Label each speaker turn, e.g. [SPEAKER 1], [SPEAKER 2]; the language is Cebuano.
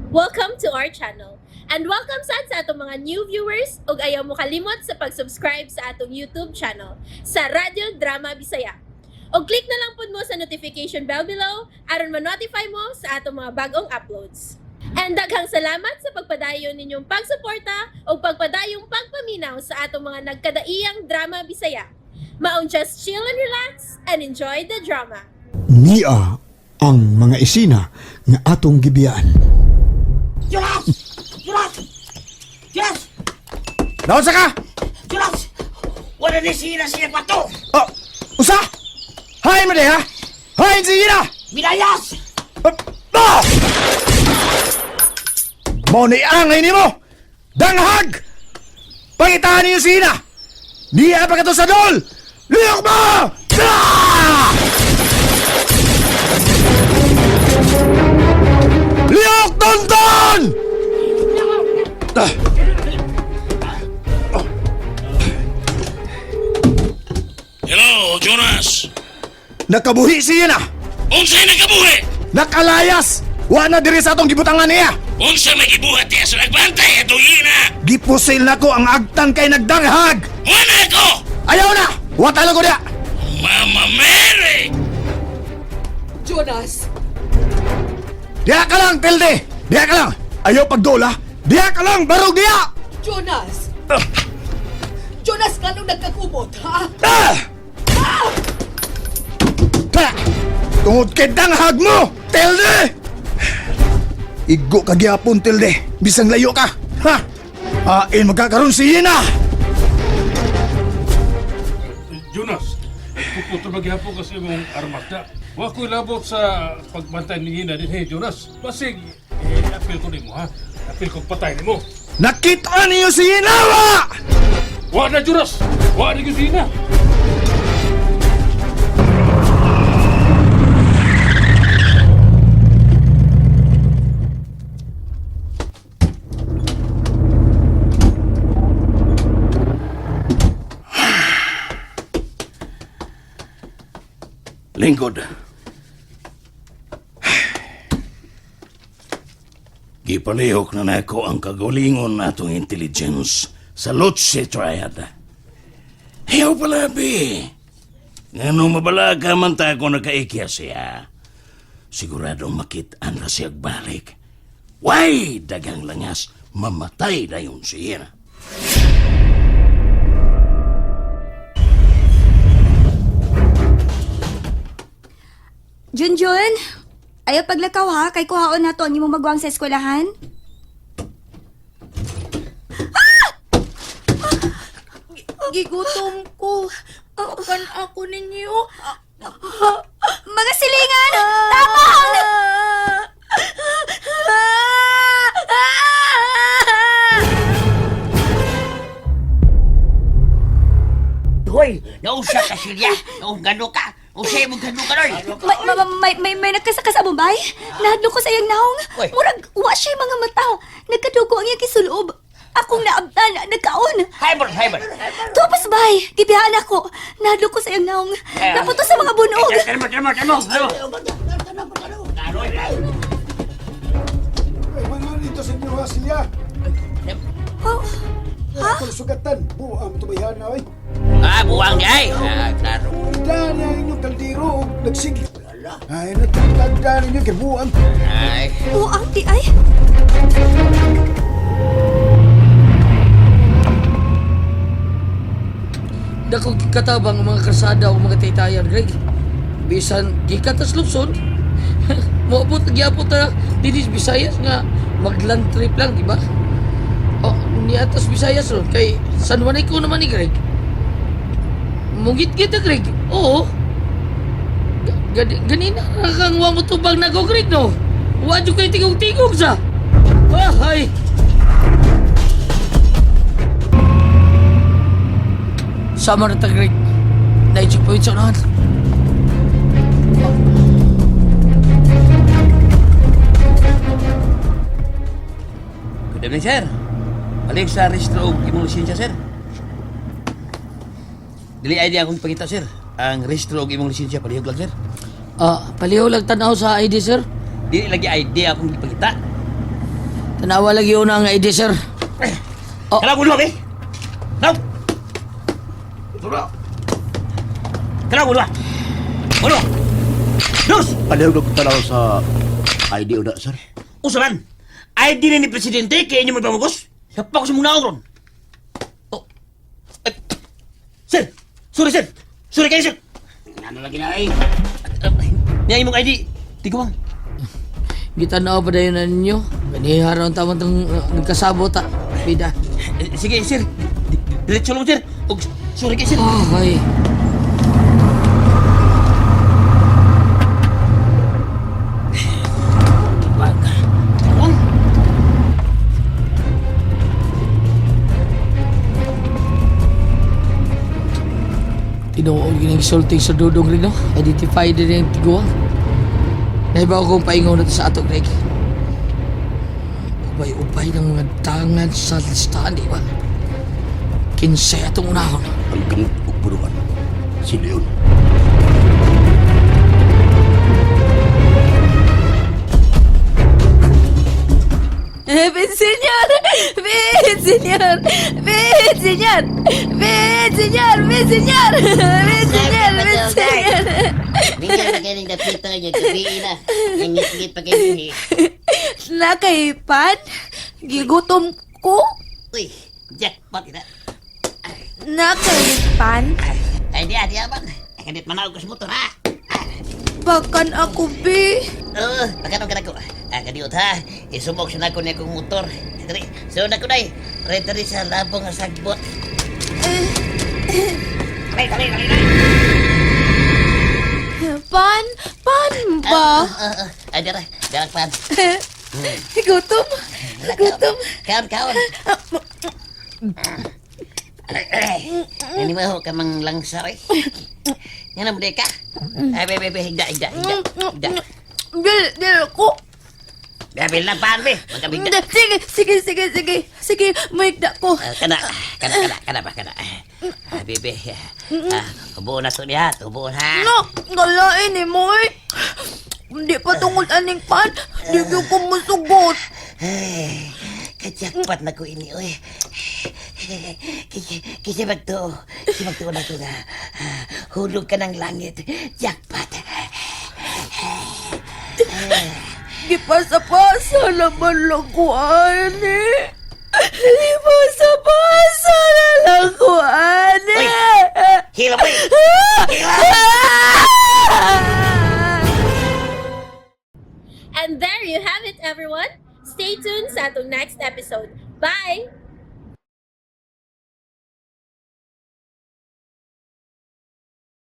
[SPEAKER 1] Welcome to our channel. And welcome sad sa atong mga new viewers ug ayaw mo kalimot sa pag-subscribe sa atong YouTube channel sa Radyo Drama Bisaya. Og click na lang pud mo sa notification bell below aron ma-notify mo sa atong mga bagong uploads. And daghang salamat sa pagpadayon ninyong pagsuporta ug pagpadayong pagpaminaw sa atong mga nagkadaiyang drama Bisaya. Maong just chill and relax and enjoy the drama.
[SPEAKER 2] Nia ang mga isina nga atong gibiyaan.
[SPEAKER 3] Jonas! Jonas! Jonas!
[SPEAKER 2] Naunsa ka?
[SPEAKER 3] Jonas! Wala ni sina siya pa to!
[SPEAKER 2] Oh, usa? Hain mo ha? Hain si Ina!
[SPEAKER 3] Minayas!
[SPEAKER 2] Ah! Mao ni angay nimo! Danghag! Pangitaan ninyo si Ina! Niya pa kato sa dol! Liyok mo! Ah! Liyok tonton! Ah!
[SPEAKER 4] Hello, Jonas.
[SPEAKER 2] Nakabuhi siya na!
[SPEAKER 4] Unsay nagabuhi?
[SPEAKER 2] Nakalayas! Wa na diri sa atong gibutangan niya!
[SPEAKER 4] Unsa may gibuhat niya sa nagbantay atong ina?
[SPEAKER 2] Gipusil nako ang agtan kay nagdanghag!
[SPEAKER 4] Wala ko!
[SPEAKER 2] Ayaw na! Wa talo ko diya!
[SPEAKER 4] Mama Mary!
[SPEAKER 5] Jonas!
[SPEAKER 2] Diya ka lang, Tilde! Diya ka lang! Ayaw pagdula! Diya ka lang! Barog diya!
[SPEAKER 5] Jonas! Jonas, nganong nagkakumot, ha?
[SPEAKER 2] Ah! Ah! Tungod kay danghag mo, Tilde! Igo ka gyapon, Tilde. Bisang layo ka. Ha? Ain magkakaroon si Ina!
[SPEAKER 6] Jonas, puputo maghihapon kasi imong armas na. Wa ko'y labot sa pagbantay ni Ina din, hey, Jonas. Basig, eh, apil ko nimo, ha? Apil ko patay nimo.
[SPEAKER 2] Nakita niyo si Ina, wa!
[SPEAKER 6] Wa na, Jonas! Wa na si Ina!
[SPEAKER 4] Lingkod. Gipalihok na nako ang kagalingon natong intelligence sa Lotse Triad. Hiyaw palabi. Ngano mabalaga man ta ako nakaikya siya. Siguradong makit-an ra siya balik. Way, dagang langas, mamatay na yun siya.
[SPEAKER 7] Junjun, ayaw paglakaw ha, kay kuhaon na to ang imong magwang sa eskwelahan.
[SPEAKER 5] Gigutom ko. Pakan ako ninyo.
[SPEAKER 7] Mga silingan! Tapang!
[SPEAKER 3] Hoy! Nausa ka siya! Naungano ka! Usa mo gano ka roy!
[SPEAKER 7] May, may, may, may, may nagkasaka sa Mumbai? Nahadlok ko sa iyang naong.
[SPEAKER 3] Uy.
[SPEAKER 7] Murag, wa siya mga mata. Nagkadugo ang iyang kisulob. Akong naabtan, nagkaon.
[SPEAKER 3] Hyber! Hyber!
[SPEAKER 7] Tupas bay, gibihan ako. Nahadlok ko sa iyang naong. Naputo sa mga bunog.
[SPEAKER 3] Tanmo! Tanmo! Tanmo! Tanmo!
[SPEAKER 2] Wala dito sa inyo, ha, Silya.
[SPEAKER 7] Oh,
[SPEAKER 2] Ha? Sugatan, buang tubayhan na, oy.
[SPEAKER 3] Ah, buwang di ay! Ah, klaro.
[SPEAKER 2] Dani ang inyong kaldero, og nagsige. Ay, nagtagda ninyo kay buang.
[SPEAKER 3] Ay!
[SPEAKER 7] buang di ay.
[SPEAKER 8] Dako katabang ang mga karsada o mga taytayan, Greg. Bisan gikan tas Luzon, moabot gyapon ta dinhi sa Visayas nga magland trip lang, di ba? O, niatas Visayas ron kay San Juanico naman ni Greg. Mungit kita Greg. Oo. Ganina ra kang wa mo tubag nako Greg no. Wa jud kay tigog-tigog sa. Ay. Sama na ta Greg. Naijig point sa unahan.
[SPEAKER 3] Good evening, sir. Balik sa rehistro og imong lisensya, sir. Dili ID akong pangita, sir. Ang rehistro og imong lisensya palihog lang, sir.
[SPEAKER 8] Ah, paliho lang tanaw sa ID, sir.
[SPEAKER 3] Dili lagi ID akong gipangita.
[SPEAKER 8] Tanawa lagi yun ang ID, sir. Oh.
[SPEAKER 3] Kala ko eh. Now. Kala ko Uno. Dos.
[SPEAKER 2] Palihog na tanaw sa ID una, sir.
[SPEAKER 3] Usa man. ID ni ni presidente kay inyo magpamugos. Sapa ko sa mong naong ron. Oh. Ay. Sir. Sorry sir. Sorry kayo sir. Ano lagi na ay? Niya imong ID. Tiguang.
[SPEAKER 8] Gitanaw pa dayon na ninyo. Ganiha raw ang tamang tang nagkasabot ta. Bida.
[SPEAKER 3] Eh, Sige sir. Diretso lang sir. Og sorry kayo sir.
[SPEAKER 8] Oh, ay.
[SPEAKER 3] Tiguang.
[SPEAKER 8] Tinuod gining sulting sa dudong rin, no? Identify din yung tiguang. Naibaw kong paingon nato sa ato, Greg. Ubay-ubay ng mga dangan sa listahan, di ba? Kinsay atong unahon.
[SPEAKER 2] Ang gamot ug buruan. Si Leon.
[SPEAKER 7] Ven, señor! Ven, señor! Ven, señor! Ven, señor! Ven, señor! Ven, señor! Ven, señor!
[SPEAKER 3] Bigyan na kayo ng dapito niya, gabi na. Nangit-ngit pa kayo eh.
[SPEAKER 7] Nakaipan? Gigutom ko?
[SPEAKER 3] Uy, jackpot ina.
[SPEAKER 7] Nakaipan?
[SPEAKER 3] Ay, di, di abang. Ay, kanit manaog ko sa motor, ha?
[SPEAKER 7] Bakan ako, be.
[SPEAKER 3] Oo, pagkaroon ka na ko. Ah, kaniot, ha? Isumok siya na ko niya kong motor. Dali, so na ko na eh. Ready sa labong ang sagbot. Dali, dali, dali, dali.
[SPEAKER 7] Pan? Pan ba?
[SPEAKER 3] Ah, ah, Ay, dara, dara pan.
[SPEAKER 7] Gutom? Gutom?
[SPEAKER 3] Kaon, kaon. Ano mo ka mang langsar eh? Nga na mo ka? Ay, be, be, be, higda, higda, higda. Higda.
[SPEAKER 7] Dil, dil ko.
[SPEAKER 3] Gabil lang pan, be. Magkabigda.
[SPEAKER 7] Sige, sige, sige, sige. Sige, maigda ko.
[SPEAKER 3] Ah, kana, kana, kana, kana ba, kana. Ah, bebe, ah, hubuon na to niya, hubuon ha.
[SPEAKER 7] No, galain ni mo eh. Hindi pa tungod aning pan. Di gyud ko musugot.
[SPEAKER 3] Ay, kajakpat na ko ini, oy. Kasi magtuo, kasi magtuo na ko nga. Ah, hulog ka ng langit, jackpot.
[SPEAKER 7] Gipasa-pasa naman lang ko ani. Gipasa-pasa na lang ko ani.
[SPEAKER 3] Uy! Hila mo, eh.
[SPEAKER 1] And there you have it, everyone. Stay tuned sa atong next episode. Bye!